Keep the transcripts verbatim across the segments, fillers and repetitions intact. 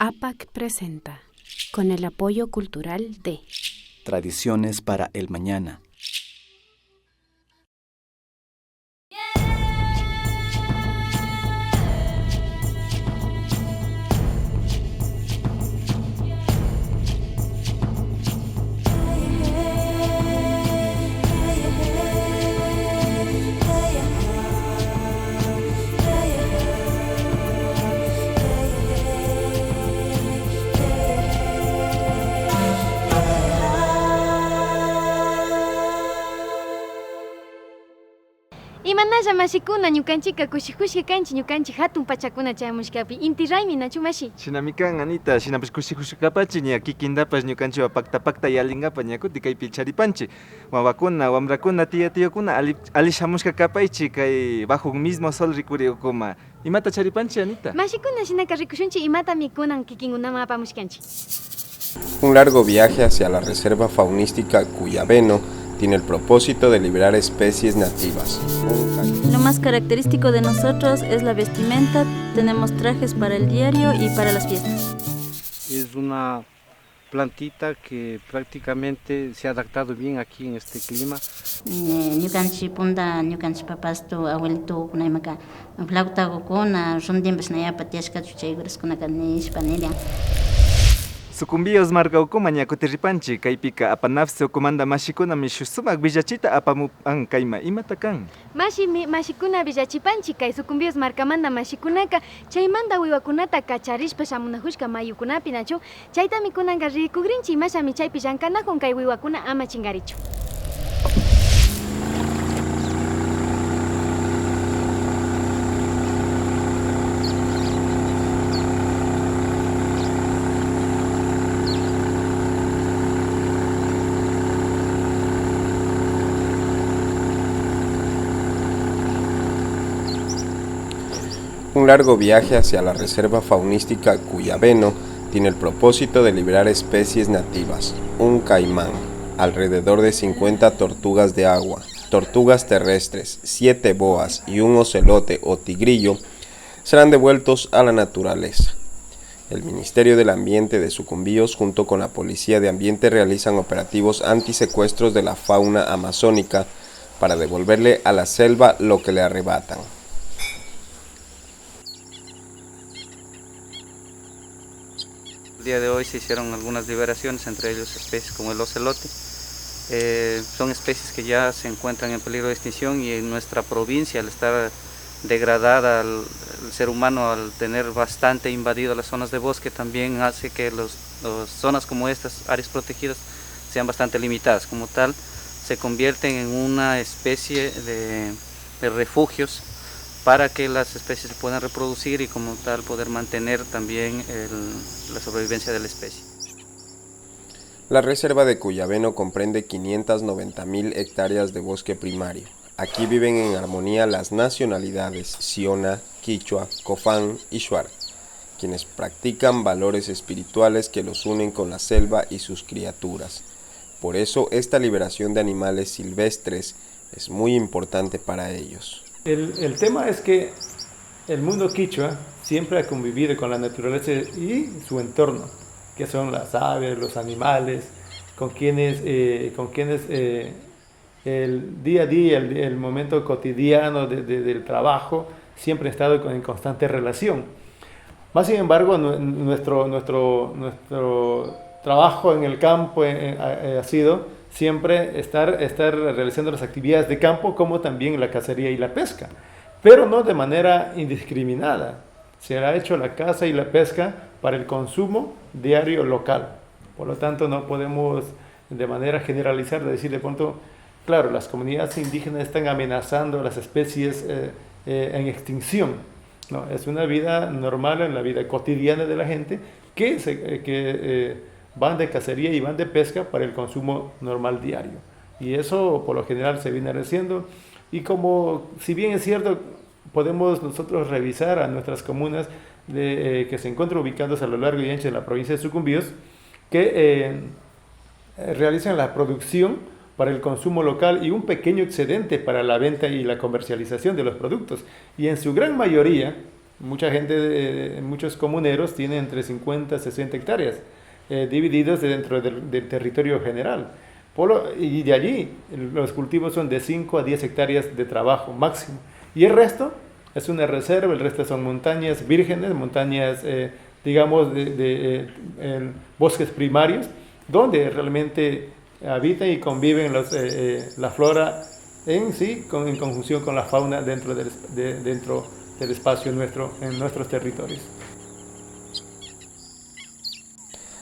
APAC presenta, con el apoyo cultural de Tradiciones para el Mañana. Imanalla mashikuna, ñukanchika kushikushka kanchi, ñukanchi hatun pachakuna chayamushkapi. Inti raymi, nachu mashi? Shinami kan, Anita, shinapash kushikushka kapachi, ña kikintapash ñukanchiwa pakta pakta yalinkapak ña kuti kaypi charipanchi. Wawakuna, wamrakuna, tia tiokuna, ali, ali shamushka kapaychi kay bajo un mismo sol rikuri ukuma. Imata charipanchi, Anita? Mashikuna, shinaka rikushunchi imatami kunan kikinkunaman apamushkanchi. Un largo viaje hacia la Reserva Faunística Cuyabeno tiene el propósito de liberar especies nativas. Lo más característico de nosotros es la vestimenta. Tenemos trajes para el diario y para las fiestas. Es una plantita que prácticamente se ha adaptado bien aquí en este clima. Eh, ñukanchi punda, ñukanchi papastu, abuelitokuna imaka, flautakukuna, rundinpash na yapa tiyashkachu chay horakunaka nishpa niria. Sucumbíos marka ukuma ña kuti ripanchi, kaypika apanapsi ukumanta mashikunami shuk sumak willachita apamupan kayma. Imata kan? Mashi, mi, mashikuna, willachipanchi kay Sucumbíos markamanta mashikunaka chaymanta wiwakunata kacharishpa shamunajushka mayukunapi, nachu? Chaytami kunanka rikugrinchi, imashami chaypi llankanajun kay wiwakuna ama chinkarichun. Un largo viaje hacia la Reserva Faunística Cuyabeno tiene el propósito de liberar especies nativas, un caimán, alrededor de cincuenta tortugas de agua, tortugas terrestres, siete boas y un ocelote o tigrillo serán devueltos a la naturaleza. El Ministerio del Ambiente de Sucumbíos, junto con la Policía de Ambiente, realizan operativos antisecuestros de la fauna amazónica para devolverle a la selva lo que le arrebatan. El día de hoy se hicieron algunas liberaciones, entre ellos especies como el ocelote. Eh, son especies que ya se encuentran en peligro de extinción y en nuestra provincia, al estar degradada, al, el ser humano, al tener bastante invadido las zonas de bosque, también hace que los, los zonas como estas, áreas protegidas, sean bastante limitadas. Como tal, se convierten en una especie de, de refugios para que las especies se puedan reproducir y como tal poder mantener también el, la sobrevivencia de la especie. La reserva de Cuyabeno comprende quinientas noventa mil hectáreas de bosque primario. Aquí viven en armonía las nacionalidades siona, quichua, cofán y shuar, quienes practican valores espirituales que los unen con la selva y sus criaturas. Por eso, esta liberación de animales silvestres es muy importante para ellos. El, el tema es que el mundo quichua siempre ha convivido con la naturaleza y su entorno, que son las aves, los animales, con quienes, eh, con quienes, eh, el día a día, el, el momento cotidiano de, de, del trabajo, siempre ha estado con, en constante relación. Más sin embargo, nue-, nuestro, nuestro, nuestro trabajo en el campo, eh, eh, ha, eh, ha sido siempre estar, estar realizando las actividades de campo, como también la cacería y la pesca, pero no de manera indiscriminada. Se ha hecho la caza y la pesca para el consumo diario local. Por lo tanto, no podemos de manera generalizar, de decir de pronto, claro, las comunidades indígenas están amenazando las especies, eh, eh, en extinción. No, es una vida normal en la vida cotidiana de la gente que, se, eh, que, eh, van de cacería y van de pesca para el consumo normal diario. Y eso por lo general se viene haciendo. Y como, si bien es cierto, podemos nosotros revisar a nuestras comunas de, eh, que se encuentran ubicadas a lo largo y ancho de la provincia de Sucumbíos, que, eh, eh, realizan la producción para el consumo local y un pequeño excedente para la venta y la comercialización de los productos. Y en su gran mayoría, Mucha gente, eh, muchos comuneros tienen entre cincuenta y sesenta hectáreas, eh, divididas dentro del, del territorio general. Por lo- y de allí los cultivos son de cinco a diez hectáreas de trabajo máximo. Y el resto es una reserva, el resto son montañas vírgenes, montañas, eh, digamos, de, de, eh, en bosques primarios, donde realmente habitan y conviven los, eh, eh, la flora en sí, con- en conjunción con la fauna dentro del, es- de- dentro del espacio nuestro, en nuestros territorios.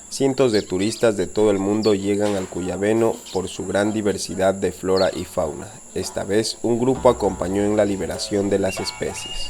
Cientos de turistas de todo el mundo llegan al Cuyabeno por su gran diversidad de flora y fauna. Esta vez, un grupo acompañó en la liberación de las especies.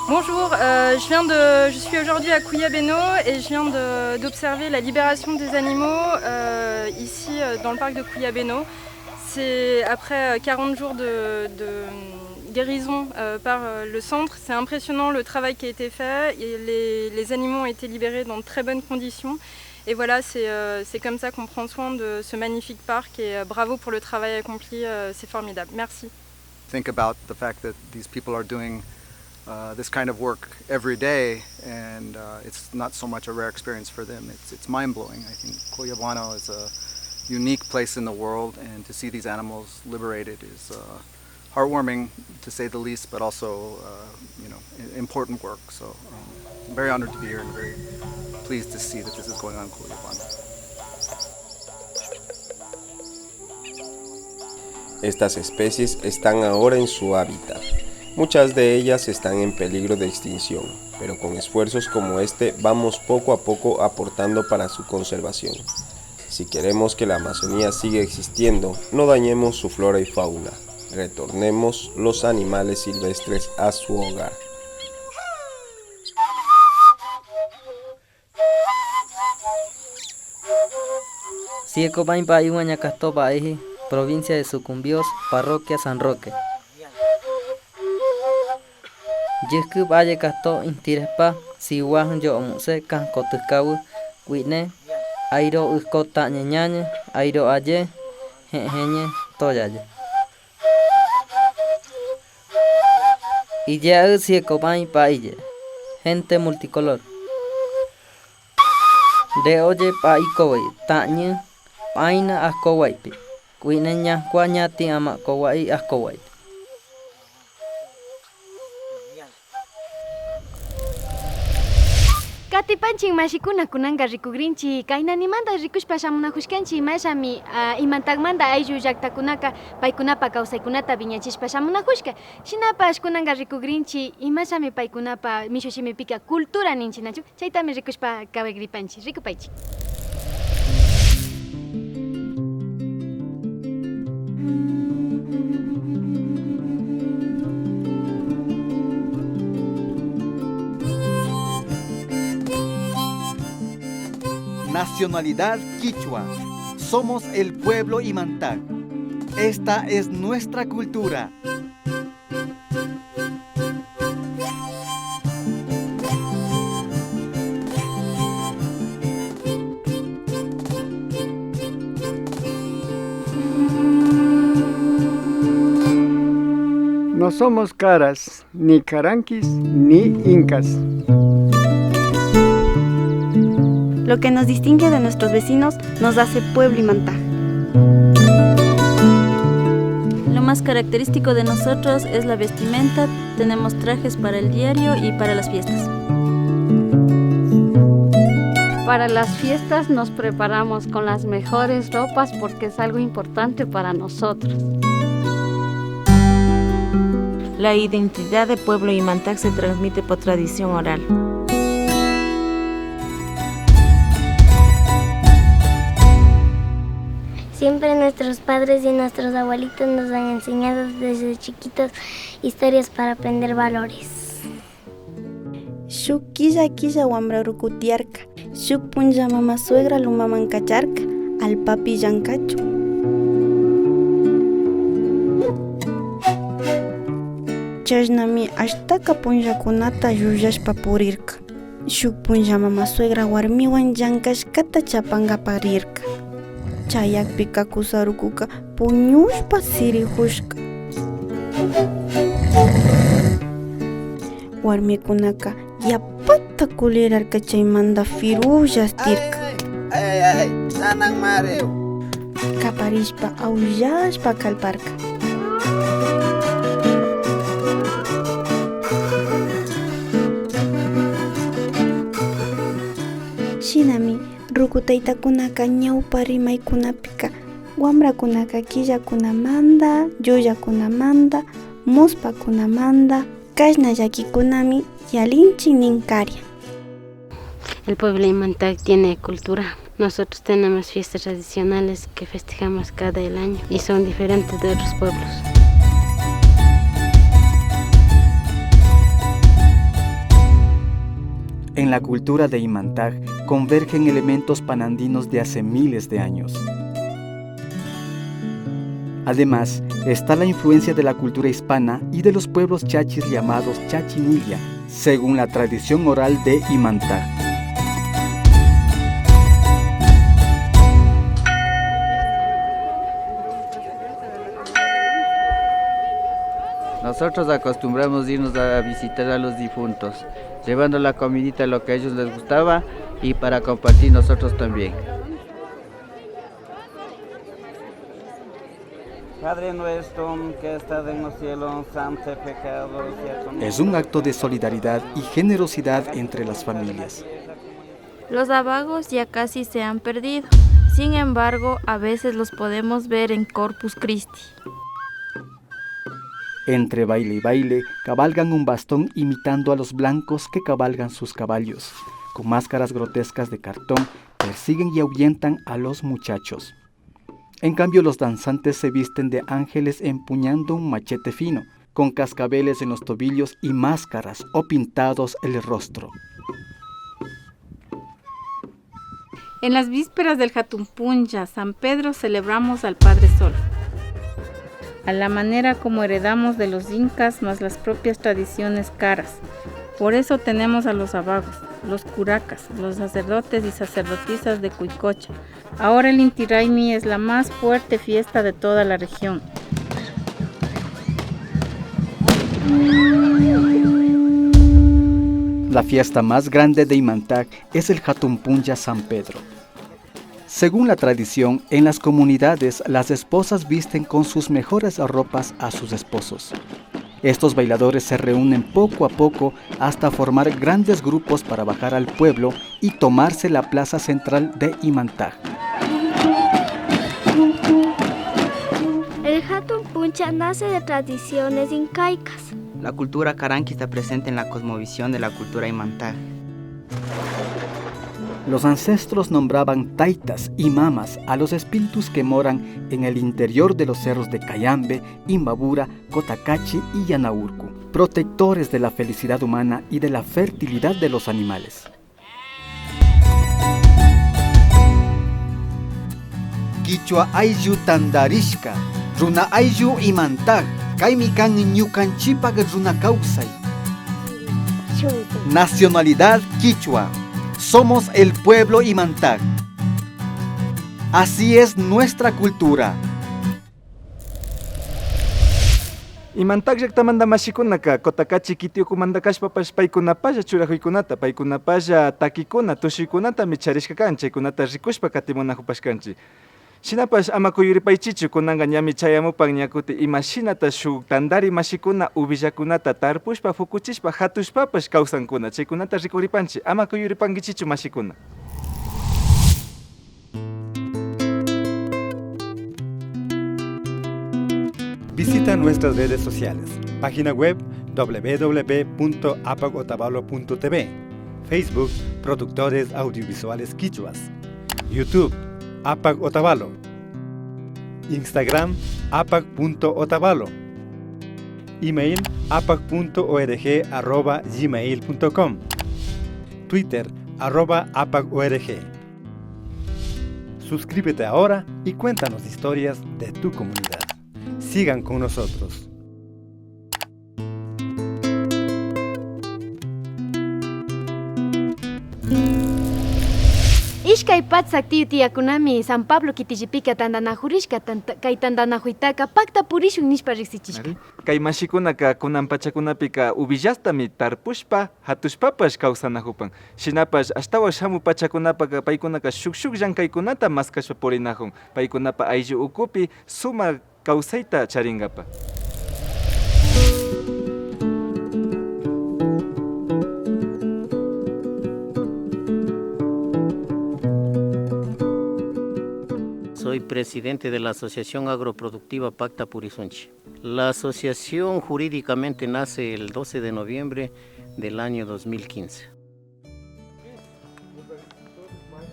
Bonjour, euh, je viens de, je suis aujourd'hui à Cuyabeno et je viens de- d'observer la libération des animaux euh, ici euh, dans le parc de Cuyabeno. C'est après euh, quarante jours de, de guérison euh, par euh, le centre. C'est impressionnant le travail qui a été fait. Et les, les animaux ont été libérés dans de très bonnes conditions. Et voilà, c'est euh, c'est comme ça qu'on prend soin de ce magnifique parc. Et euh, bravo pour le travail accompli, euh, c'est formidable. Merci. Think about the fact that these people are doing uh, this kind of work every day, and uh, it's not so much a rare experience for them. It's, it's mind blowing. I think Cuyabeno is a unique place in the world, and to see these animals liberated is uh, heartwarming, to say the least, but also uh, you know, i- important work. So um, I'm very honored to be here and very pleased to see that this is going on in Cuyabeno. Estas especies están ahora en su hábitat. Muchas de ellas están en peligro de extinción, pero con esfuerzos como este vamos poco a poco aportando para su conservación. Si queremos que la Amazonía siga existiendo, no dañemos su flora y fauna. Retornemos los animales silvestres a su hogar. Sieko pa'i pa'i waña kasto pa'i, provincia de Sucumbíos, parroquia San Roque. Yijkü p'aye kasto intirejpa, siwa jüncho omuse kajko tüjkawü, k'ui'ne, airo üsko ta'ñe ñañe, airo aye, je'jeñe, toyaye. Iyea'ü sieko pa'i pa'iye, gente multicolor. Nde'oye pa'i kowai, ta'ñü, p'aina ajko waipi, k'ui'ne ñajkua ñati ama kowai ajko waipi. Katipanchik mashikuna, kunanka rikugrinchik kaynanimanta rikushpa shamunajushkanchik imashami ah, Imantagmanta ayllu llaktakunaka paykunapa kawsaykunata wiñachishpa shamunajushka. Shinapash kunanka rikugrinchik imashami paykunapa mishu shimipika cultura ninchik nachu. Chaytami rikushpa kawagripanchik, rikupaychik. Nacionalidad quichua. Somos el pueblo Imantag. Esta es nuestra cultura. No somos caras, ni caranquis, ni incas. Lo que nos distingue de nuestros vecinos nos hace pueblo Imantag. Lo más característico de nosotros es la vestimenta. Tenemos trajes para el diario y para las fiestas. Para las fiestas nos preparamos con las mejores ropas porque es algo importante para nosotros. La identidad de pueblo Imantag se transmite por tradición oral. Siempre nuestros padres y nuestros abuelitos nos han enseñado desde chiquitos historias para aprender valores. Shuk killa killa wambraruku tiyarka. Shuk punlla mama suegra lumaman kacharka, allpapi llankachun. Chashnami ashtaka punllakunata llullashpa purirka. Shuk punlla mama suegra warmiwan llankashkata chapankapak rirka. Chayakpika kusarukuka puñushpa sirijushka. Warmikunaka yapata kulirarka, chaymanta firulla astirka. Ay, ay, ay, ay, nanan Mario. Kaparishpa, aullashpa kalparka. Shinami ruku taytakunaka ñawpa rimaykunapika wambrakunaka killakunamanta, llullakunamanta, muspakunamanta, kashna llakikunami yalinchik ninkari. El pueblo Imantag tiene cultura. Nosotros tenemos fiestas tradicionales que festejamos cada el año y son diferentes de otros pueblos. En la cultura de Imantag convergen elementos panandinos de hace miles de años. Además, está la influencia de la cultura hispana y de los pueblos chachis llamados Chachinilla, según la tradición oral de Imantag. Nosotros acostumbramos irnos a visitar a los difuntos, llevando la comidita, lo que a ellos les gustaba, y para compartir nosotros también. Padre nuestro que estás en los cielos, santificado sea tu nombre. Es un acto de solidaridad y generosidad entre las familias. Los abagos ya casi se han perdido. Sin embargo, a veces los podemos ver en Corpus Christi. Entre baile y baile, cabalgan un bastón imitando a los blancos que cabalgan sus caballos. Con máscaras grotescas de cartón, persiguen y ahuyentan a los muchachos. En cambio, los danzantes se visten de ángeles empuñando un machete fino, con cascabeles en los tobillos y máscaras o pintados el rostro. En las vísperas del Hatun Punlla, San Pedro, celebramos al Padre Sol, a la manera como heredamos de los incas, más las propias tradiciones caras. Por eso tenemos a los abagos, los curacas, los sacerdotes y sacerdotisas de Cuicocha. Ahora el Inti Raymi es la más fuerte fiesta de toda la región. La fiesta más grande de Imantag es el Hatun Punlla San Pedro. Según la tradición, en las comunidades las esposas visten con sus mejores ropas a sus esposos. Estos bailadores se reúnen poco a poco hasta formar grandes grupos para bajar al pueblo y tomarse la plaza central de Imantag. El Hatun Puncha nace de tradiciones incaicas. La cultura karanki está presente en la cosmovisión de la cultura Imantag. Los ancestros nombraban taitas y mamas a los espíritus que moran en el interior de los cerros de Cayambe, Imbabura, Cotacachi y Yanaurcu, protectores de la felicidad humana y de la fertilidad de los animales. Kichwa ayllu tantarishka, runa ayllu Imantag, kaymi kan ñukanchipak runa kawsay. Nacionalidad kichwa. Somos el pueblo Imantag. Así es nuestra cultura. Imantag llaktamanta mashikunaka Cotacachi kitiukumanta kashpapash paykunapalla churajuykunata, paykunapalla takikuna, tushuykunatami charishka kan, chaykunata rikushpa katimunajupashkanchik. Shinapash ama kuyuripaychichu, kunanka ñami chayamupan ña kutin imashinata shuk tantari mashikuna uvillakunata tarpushpa, fukuchishpa, jatushpapash kawsankuna, chaykunata rikuripanchik, ama kuyuripankichichu mashikuna. Visita nuestras redes sociales. Página web w w w punto apac otavalo punto t v. Facebook, Productores Audiovisuales Quichuas. YouTube, Apac Otavalo. Instagram, apac punto otavalo. Email, apac punto org arroba gmail punto com. Twitter, arroba apac org. Suscríbete ahora y cuéntanos historias de tu comunidad. Sigan con nosotros. Ishkay patsak tiyu tiyakunami San Pablo kitillipika tantanajurishka, tanta-, kay tantanajuytaka pakta purishun nishpa riksichishka. Ari. Kay mashikunaka kunan pachakunapika uvillastami tarpushpa, jatushpapash kawsanajupan. Shinapash ashtawan shamuk pachakunapaka paykunaka shuk shuk llankaykunata maskashpa purinajun, paykunapa ayllu ukupi sumak kawsayta charingapa. Soy presidente de la Asociación Agroproductiva Pakta Purisunchi. La asociación jurídicamente nace el doce de noviembre del año dos mil quince.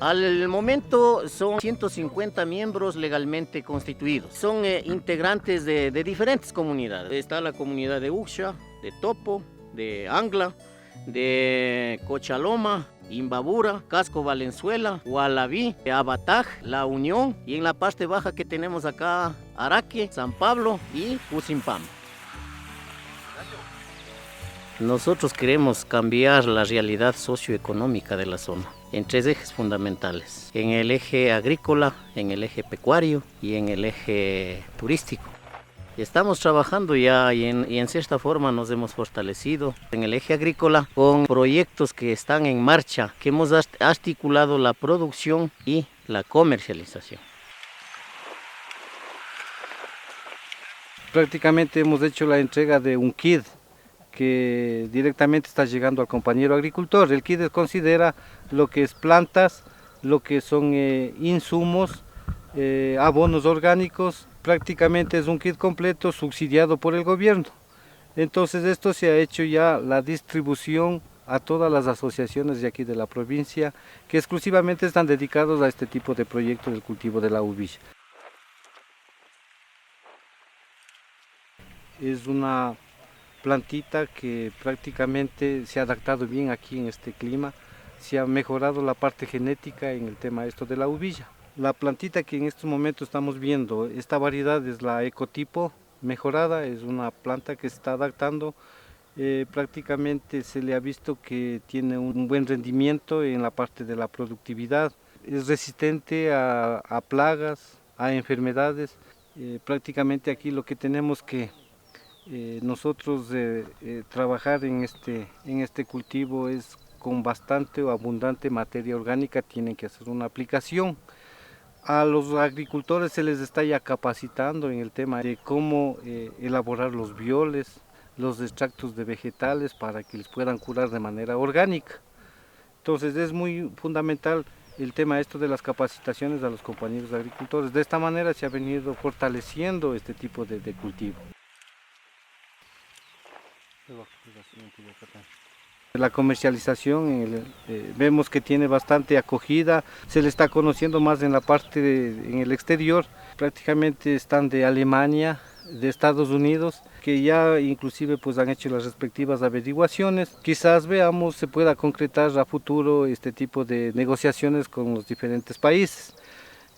Al momento son ciento cincuenta miembros legalmente constituidos. Son, eh, integrantes de, de diferentes comunidades. Está la comunidad de Uxha, de Topo, de Angla, de Cochaloma, Imbabura, Casco Valenzuela, Hualaví, Abataj, La Unión y en la parte baja que tenemos acá, Araque, San Pablo y Pusimpama. Nosotros queremos cambiar la realidad socioeconómica de la zona en tres ejes fundamentales, en el eje agrícola, en el eje pecuario y en el eje turístico. Estamos trabajando ya y en, y en cierta forma nos hemos fortalecido en el eje agrícola con proyectos que están en marcha, que hemos art-, articulado la producción y la comercialización. Prácticamente hemos hecho la entrega de un kit que directamente está llegando al compañero agricultor. El kit considera lo que es plantas, lo que son, eh, insumos, eh, abonos orgánicos. Prácticamente es un kit completo subsidiado por el gobierno. Entonces esto se ha hecho ya la distribución a todas las asociaciones de aquí de la provincia que exclusivamente están dedicados a este tipo de proyecto del cultivo de la uvilla. Es una plantita que prácticamente se ha adaptado bien aquí en este clima, se ha mejorado la parte genética en el tema esto de la uvilla. La plantita que en estos momentos estamos viendo, esta variedad es la ecotipo mejorada, es una planta que se está adaptando. Eh, prácticamente se le ha visto que tiene un buen rendimiento en la parte de la productividad, es resistente a, a plagas, a enfermedades. Eh, prácticamente aquí lo que tenemos que, eh, nosotros, eh, eh, trabajar en este, en este cultivo es con bastante o abundante materia orgánica tienen que hacer una aplicación. A los agricultores se les está ya capacitando en el tema de cómo, eh, elaborar los bioles, los extractos de vegetales para que les puedan curar de manera orgánica. Entonces es muy fundamental el tema esto de las capacitaciones a los compañeros agricultores. De esta manera se ha venido fortaleciendo este tipo de, de cultivo. La comercialización, en el, eh, vemos que tiene bastante acogida, se le está conociendo más en la parte de, en el exterior, prácticamente están de Alemania, de Estados Unidos, que ya inclusive pues han hecho las respectivas averiguaciones. Quizás veamos se pueda concretar a futuro este tipo de negociaciones con los diferentes países.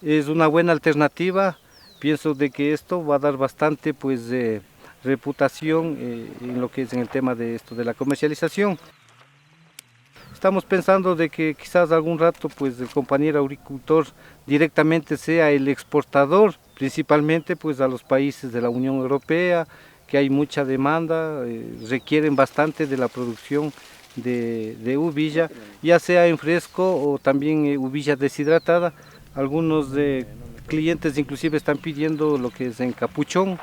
Es una buena alternativa. Pienso de que esto va a dar bastante, pues, eh, reputación, eh, en lo que es en el tema de esto de la comercialización. Estamos pensando de que quizás algún rato, pues, el compañero agricultor directamente sea el exportador, principalmente, pues, a los países de la Unión Europea, que hay mucha demanda, eh, requieren bastante de la producción de, de uvilla, ya sea en fresco o también, eh, uvilla deshidratada. Algunos, eh, clientes inclusive están pidiendo lo que es en capuchón.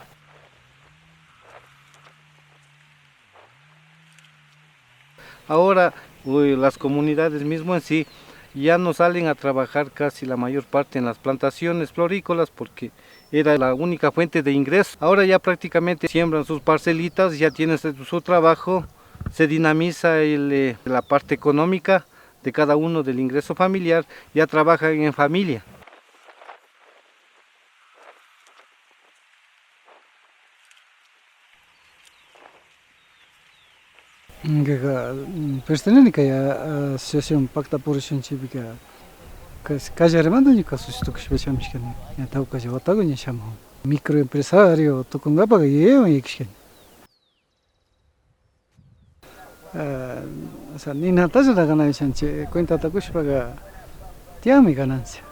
Ahora, eh, las comunidades mismo en sí ya no salen a trabajar casi la mayor parte en las plantaciones florícolas porque era la única fuente de ingreso. Ahora ya prácticamente siembran sus parcelitas, ya tienen su, su trabajo, se dinamiza el, eh, la parte económica de cada uno del ingreso familiar, ya trabajan en familia. Ñukaka, mm, perteneni kay, a-, asociación pakta purishunchikpika, kas-, kallarimanta ñuka socio tukushpa shamishkani, ña tawkalla wataku ña shamun. Microempresario tukunkapaka yuyaywan yaykishkani. Ah, o sea, ninatalla na ganancianchik, cuentata kushpaka tiyanmi ganancia.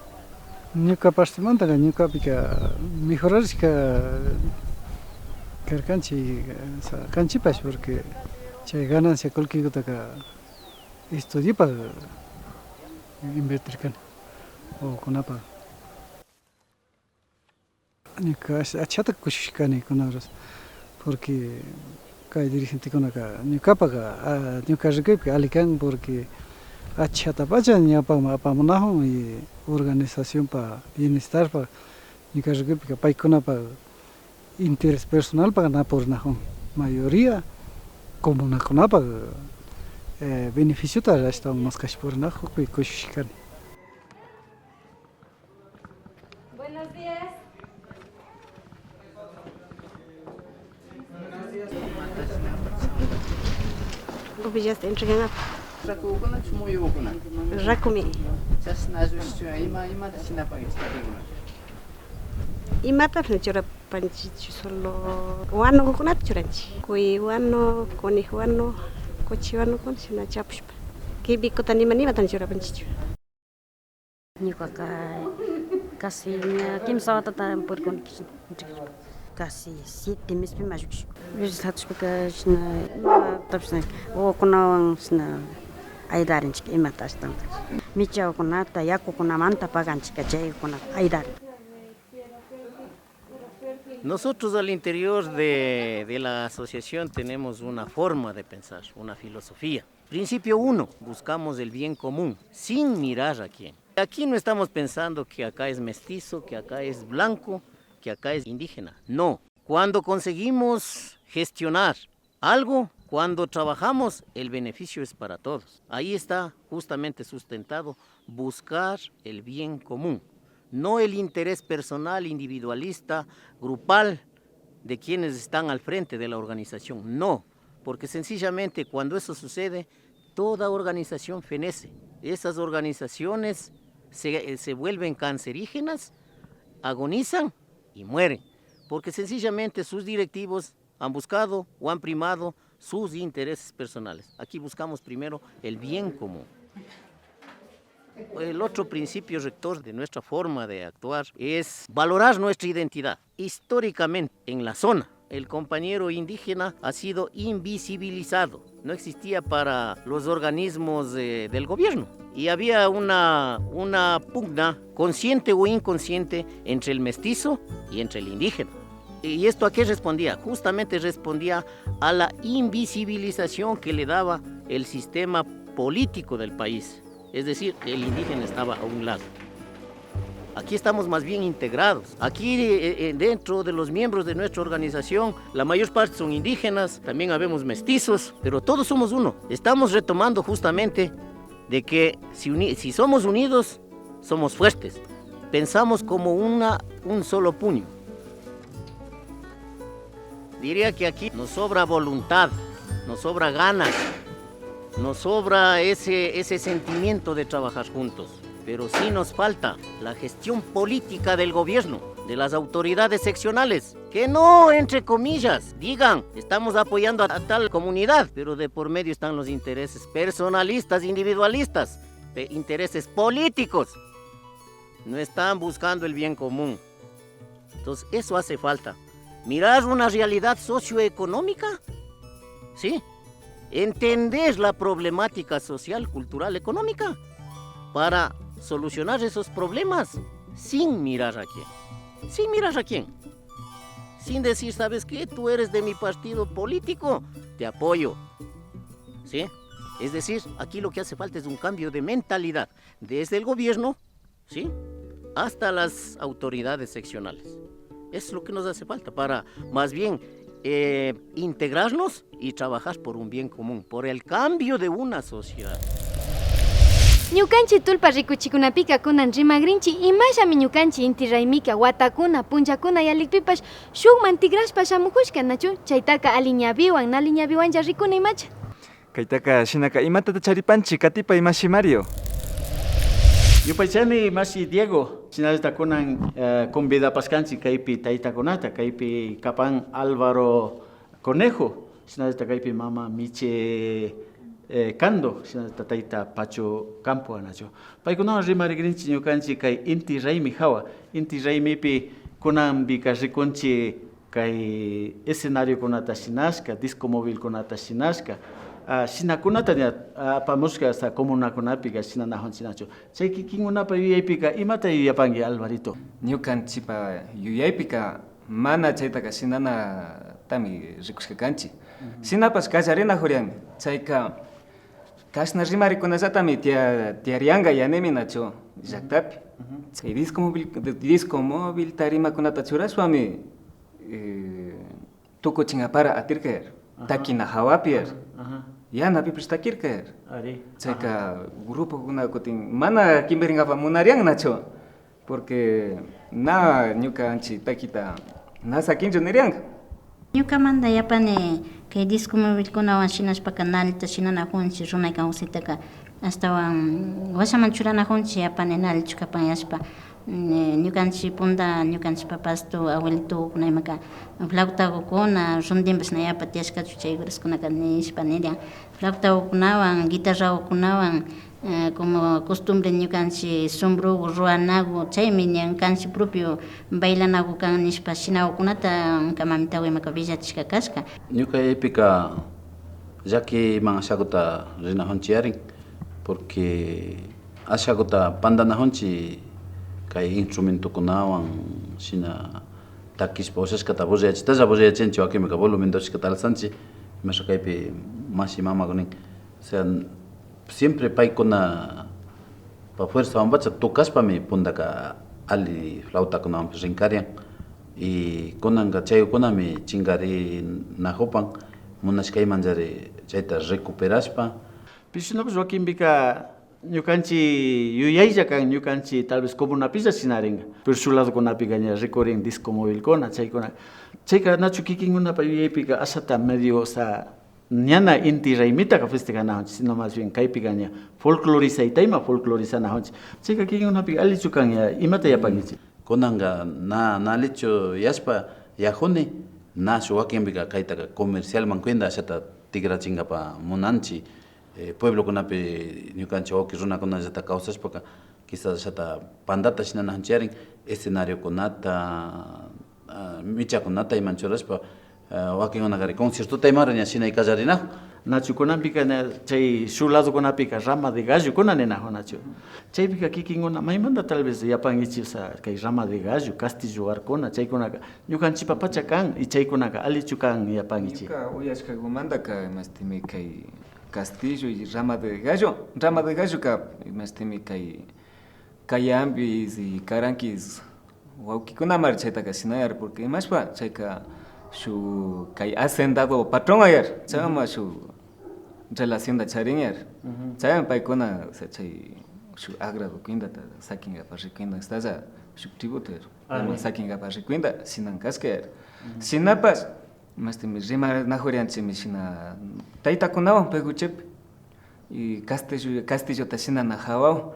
Ñuka partemantaka ñukapika mejorarishka karkanchik, o sea, kanchikpash, porque chay ganancia kullkikutaka estudiopak invertirkani, wawakunapak. Ñuka ash-, achata kushushkani kunan horas, porque kay dirigentekunaka ñukapaka, ah, ñuka rikuypi alli kan, porque achatapacha ñawpakman apamunakun y organizacionpa bienestarpa ñuka rikuypika paykunapak interés personalpaka na purinakun, mayoría comunakunapak, eh, beneficiota ashtawan maskashpa purinakukpi kushushkani. Buenos días. Rupillasta entreganapaq. Rakukunachu muyukunachu? Rakumi. Chashna llullichu ima, imata shinapankichik patikuna? Imatapish na churapanchikchu, solo wanukukunata churanchik. Kuy wanu, conejo wanu, kuchi wanukuna shina chapushpa. Kibikuta nima nimatana churapanchikchu. Ñukaka casi ña kimsa watata purikuni kishna entregarishpa. Casi siete mespi mayllukshpa. Hatushpaka shina imatapish na wawakunawan shina ayudarinchik imata ashtawan. Michawakunata, yakukunamanta paganchik chaykunata ayudarin. Nosotros al interior de, de la asociación tenemos una forma de pensar, una filosofía. Principio uno, buscamos el bien común, sin mirar a quién. Aquí no estamos pensando que acá es mestizo, que acá es blanco, que acá es indígena. No. Cuando conseguimos gestionar algo, cuando trabajamos, el beneficio es para todos. Ahí está justamente sustentado buscar el bien común, no el interés personal, individualista, grupal de quienes están al frente de la organización. No, porque sencillamente cuando eso sucede, toda organización fenece. Esas organizaciones se, se vuelven cancerígenas, agonizan y mueren, porque sencillamente sus directivos han buscado o han primado sus intereses personales. Aquí buscamos primero el bien común. El otro principio rector de nuestra forma de actuar es valorar nuestra identidad. Históricamente, en la zona, el compañero indígena ha sido invisibilizado. No existía para los organismos, eh, del gobierno. Y había una, una pugna consciente o inconsciente entre el mestizo y entre el indígena. ¿Y esto a qué respondía? Justamente respondía a la invisibilización que le daba el sistema político del país. Es decir, el indígena estaba a un lado. Aquí estamos más bien integrados. Aquí, eh, eh, dentro de los miembros de nuestra organización, la mayor parte son indígenas, también habemos mestizos, pero todos somos uno. Estamos retomando justamente de que si uni-, si somos unidos, somos fuertes. Pensamos como una, un solo puño. Diría que aquí nos sobra voluntad, nos sobra ganas, nos sobra ese, ese sentimiento de trabajar juntos. Pero sí nos falta la gestión política del gobierno, de las autoridades seccionales, que no, entre comillas, digan: "Estamos apoyando a, a tal comunidad", pero de por medio están los intereses personalistas, individualistas, de intereses políticos. No están buscando el bien común. Entonces, eso hace falta. Mirar una realidad socioeconómica, ¿sí? Entender la problemática social, cultural, económica, para solucionar esos problemas sin mirar a quién. Sin mirar a quién. Sin decir: "¿Sabes qué? Tú eres de mi partido político, te apoyo". ¿Sí? Es decir, aquí lo que hace falta es un cambio de mentalidad, desde el gobierno, ¿sí?, hasta las autoridades seccionales. Es lo que nos hace falta para, más bien, eh, integrarnos y trabajar por un bien común, por el cambio de una sociedad. Ñukanchik tullpa rikuchikunapika kunan rimagrinchik imallami ñukanchik inti raymika watakuna, punllakuna yallikpipash shukman tikrashpa shamukushka, nachu? Chaytaka alli ñawiwan, na alli ñawiwanlla rikuna imacha. Kaytaka shinaka imatata charipanchik, katipay mashi Mario. Yupaychani mashi Diego, shinallata kunan eh, convidapashkanchik kaypi taytakunata, kaypi kapan Álvaro Conejo, shinallata kaypi mama Miche eh, Cando, shinallata tayta Pacho Campo, anachu. Paykunawan rimarigrinchik ñukanchik kay Inti Raymi hawa, Inti Raymipi kunanpika rikunchik kay escenariokunata shinashka, disco movilkunata shinashka, ah, shinakunata ña apamushka, hasta comunakunapika shinanajunchik nachu. Chay kikinkunapa yuyaypika imata yuyapanki, Alvarito? Ñukanchikpa yuyaypika mana chaytaka shinanatami rikushka kanchik. Shinapash kallarinajurianmi. Chayka kashna rimarikunallatami tia-, tiarianga yanimi nachu llaktapi. Chay disco móvil, disco móvilta rimakunata churashpami eh, tukuchin apara atirkayar, takina hawapi yar. Yanapipish takirkayar. Chayka grupokuna kutin mana kimbiringapa munarian nachu, porque na ñukanchik takita na sakinchu nirianga. Ñukamanta yapani kay disco movilkunawan shinashpaka nallita shinanajunchik, runaykan usitaka ashtawan washaman churanajunchik, yapani nallichu kapan yashpa. Mm, ñukanchik punta, ñukanchik papastu, abuelitokuna imaka flautakukuna, rundinpash na yapa tiyashkachu, chay horas kunaka nishpa nirin, flautakukunawan, guitarrakukunawan, eh, como costumbre ñukanchik sombroku ruwanaku, chaymi ñan kanchik propio bailanaku kan nishpa shinakukunata, ñuka mamitaku imaka willachishka kashka. Ñuka yuyaypika llakiman ashakuta rinajunchik yarin, porque ashakuta pandanajunchik kay instrumentokunawan, shina takishpa ushashkata burriyachitalla burriyachinchik, wakinpika volumen tushishkata alzanchik, imasha kaypi mashi mamaku nin, o sea, siempre paykuna pa fuerzawanpacha tukashpami puntaka alli flautakunawanpish rinkarian. Y kunanka chaykunami chinkarinajupan, munashkaymanllari chayta recuperashpa. Pishinapash wakinpika ñukanchik yuyaylla kan, ñukanchik tal vez comunapilla shinarinka, pero shuk ladokunapika ña rikurin disco movilkuna, chaykuna. Chayka nachu kikinkunapa yuyaypika ashata medio, o sea, ñana Inti Raymitaka festejanajunchik, sino más bien kaypika ña folclorizayta ima folclorizanajunchik. Chayka kikinkunapika allichu kan, ña imata yapankichik? Kunanka na, na allichu yashpa yajuni, na shuk wakinpika kaytaka comercialman cuenta ashata tikrachinkapa munanchik. Eh, pueblokunapi ñukanchik wawki runakunallata kawsashpaka, quizás ashata pandata shinanajunchik yarin, escenariokunata, ah, michakunata iman churashpa, ah, wakinkunakari conciertota imara ña shinay kallarinajun. Nachu kunanpika ña chay shuk ladokunapika rama de gallokuna ninajun nachu. Chaypika kikinkuna maymanta tal vez yapankichik, o sea, kay rama de gallo, castillo warkuna, chaykunaka ñukanchikpa pacha kan, y chaykunaka allichu kan yapankichik. Ñuka uyashkakumantaka imashtimi kay castillo y rama de gallo, rama de galloka imashtimi kay, kay Ambis y Karankis wawkikunamari chaytaka shinayar, porque imashpa chayka shuk kay hacendado patronwayar, chaywanma shuk relacionta charinyar. Chaywan paykuna, o sea, chay shuk agrado cuentata sakinkapa rikuenta, estalla shuk tributo yar. Sakinkapa rikuenta shinan kashkayar. Shinapash, mashtimi rimanajurianchikmi shina taytakunawan peguchepi. Y castillo, castillota shinana hawawan.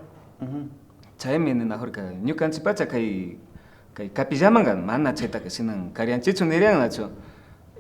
Chaymi ninajurka, ñukanchikpacha kay, kay capillamanka mana chaytaka shinan karianchikchu nirian nachu.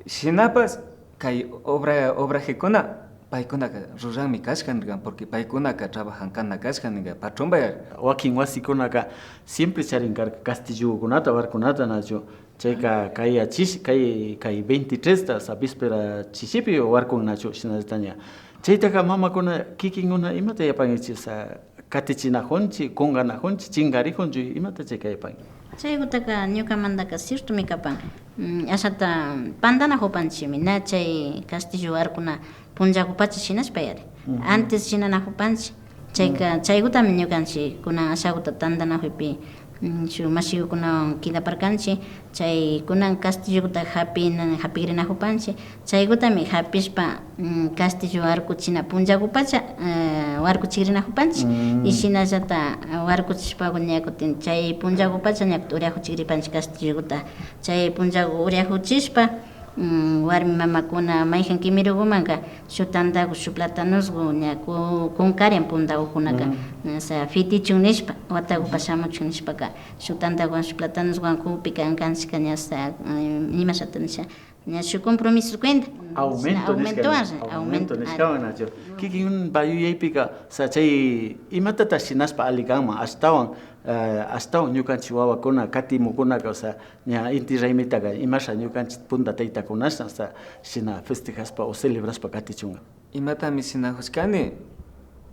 Shinapash kay obra, obrajekuna paykunaka ruranmi kashka nirka, porque paykunaka trabajankana kashka nirka patronpayar. Wakin wasikunaka siempre charin karka castillokunata, warkunata nachu. Chayka kay achish, kay, kay veintitresta, sa víspera chishipi warkun nachu, shinallata ña. Chaytaka mamakuna, kikinkuna imata yapankichik, sa katichinajunchik, kunkanajunchik, chinkarijunchik, imata chayka yapanki? Chaykutaka ñukamantaka ciertomi kapan, mm, ashata pandanajupanchikmi, na chay castillo warkuna punllakupacha shinashpa yari. Antes shinanajupanchik. Chayka, chaykutami ñukanchik kunan ashakuta tantanajuypi, mm, shuk mashikukunawan kidaparkanchik. Chay kunan castillokuta japina, japigrinajupanchik. Chaykutami japishpa, mm, castillo warkuchina punllakupacha, eh, warkuchigrinajupanchik. Y shinallata, eh, warkuchishpaku ña kutin chay punllakupacha ña kutin uriajuchigripanchik castillokuta. Chay punllaku uriajuchishpa, Mm, warmi mamakuna mayjan kimirugumanka shuk tantagu, shuk platanusgu ña ku-, kunkarian puntagukunaka, mm, o sea, fitichun nishpa, watagupa shamuchun nishpaka, shuk tantaguwan, shuk platanusguwan kupi kankanchika ña, o sea, mm, imashata nisha, ña shuk compromiso cuenta. Aumento shina nishka, aumento, aumento, aumento nishkawan, ari, nachu. Kikinpa yuyaypika, o sea, chay imatata shinashpa alli kanman, ashtawan, eh, ashtawan ñukanchik wawakuna katimukunaka, o sea, ña inti raymitaka imasha ñukanchik punta taytakunasha, o sea, shina festejashpa o celebrashpa katichunka. Imatami shinajushkani,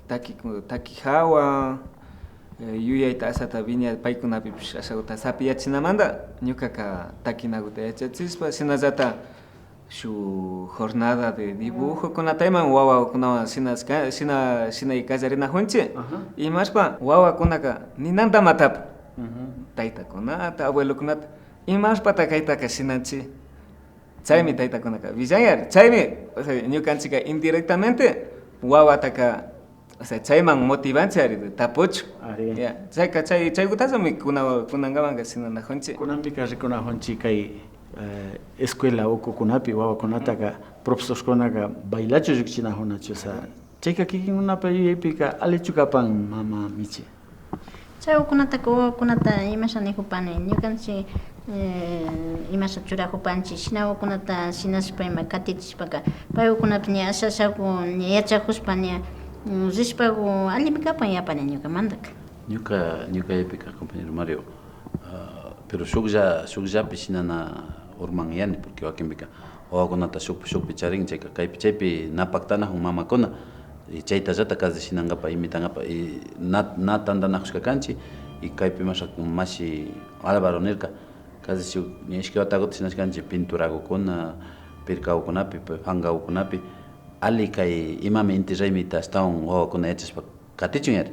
taki, taki jawa, eh, yuyayta ashata wiña paykunapipish ashaguta sapiyachinamanta, ñukaka takinaguta yachachishpa, shinallata shuk jornada de dibujokunata ima wawakunawan shina, shina, shina kallarinajunchik. Ajá. Imashpa wawakunaka ninanta matapun. Ujú. Taytakunata, abuelokunata, imashpata kaytaka shinanchik. Chaymi taytakunaka willan yari. Chaymi, o sea, ñukanchikka indirectamente wawataka, o sea, chayman motivanchik yari, tapuchun. Ari. Ya, chayka, chay, chaygutallami kuna, kunankamanka shinanajunchik. Kunanpika rikunajunchik kay, eh, escuela ukukunapi wawakunataka profesorkunaka bailachun llukchinajunachu, o sea, chayka kikinkunapa yuyaypika allichu kapan, mama Michi. Chay wawakunataka, wawakunata imasha nijupani, ñukanchik, eh, imasha churajupanchik, shina wawakunata shinashpa ima katichishpaka, pay wawakunapi ña asha, ashagu ña yachajushpa ña, mm, rishpagu allimi kapan yapani ñukamantaka. Ñuka, ñuka yuyaypika, compañero Mario, ah, pero shuklla, shukllapi shinana urmanyani, porque wakinpika wawakunata shukpi, shukpi charin, chayka kaypi chaypi na paktanajun mamakuna, y chaytallata casi shinankapa, imitankapa, y na, na tantanajushka kanchik, y kaypi masha, mashi Álvaro nirka, casi shuk, ña ishkay watakuta shinashkanchik, pinturagukuna, pirkagukunapi, pankagukunapi, alli kay imami inti raymita ashtawan wawakuna yachashpa katichun yari.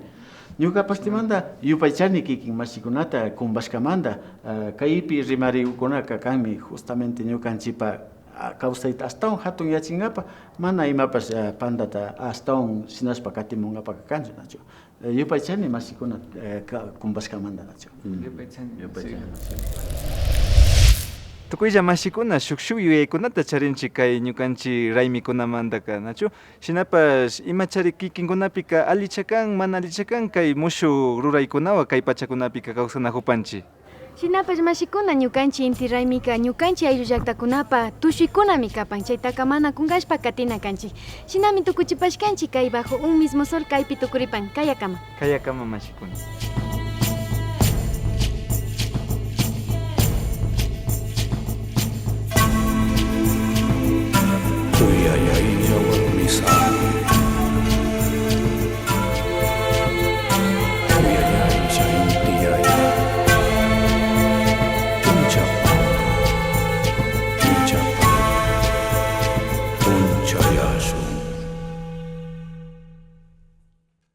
Ñuka partemanta yupaychani kikin mashikunata kumbashkamanta, ah, kaypi rimarigukunaka kanmi justamente ñukanchipa, ah, kawsayta ashtawan jatun yachinkapa, mana imapash, ah, pantata ashtawan shinashpa katimunkapaka kanchu, nachu. Eh, yupaychani mashikuna, eh, ka-, kumbashkamanta, nachu. Mm. Yupaychani. Yupaychani. Sí. Tukuylla mashikuna, shuk shuk yuyaykunata charinchik kay ñukanchik raymikunamantaka, nachu. Shinapash, imachari kikinkunapika allicha kan, mana allicha kan, kay mushuk ruraykunawan kay pachakunapika kawsanajupanchik. Shinapash mashikuna, ñukanchik inti raymika ñukanchik ayllu llaktakunapa tushuykunami kapan, chaytaka mana kunkashpa katina kanchik. Shinami tukuchipashkanchik kay bajo un mismo sol kaypi tukuripan, kayakama. Kayakama mashikuna. Kuyayaylla warmisa. Kuyayaylla inti yaya. Punchapa. Punchapa. Puncha.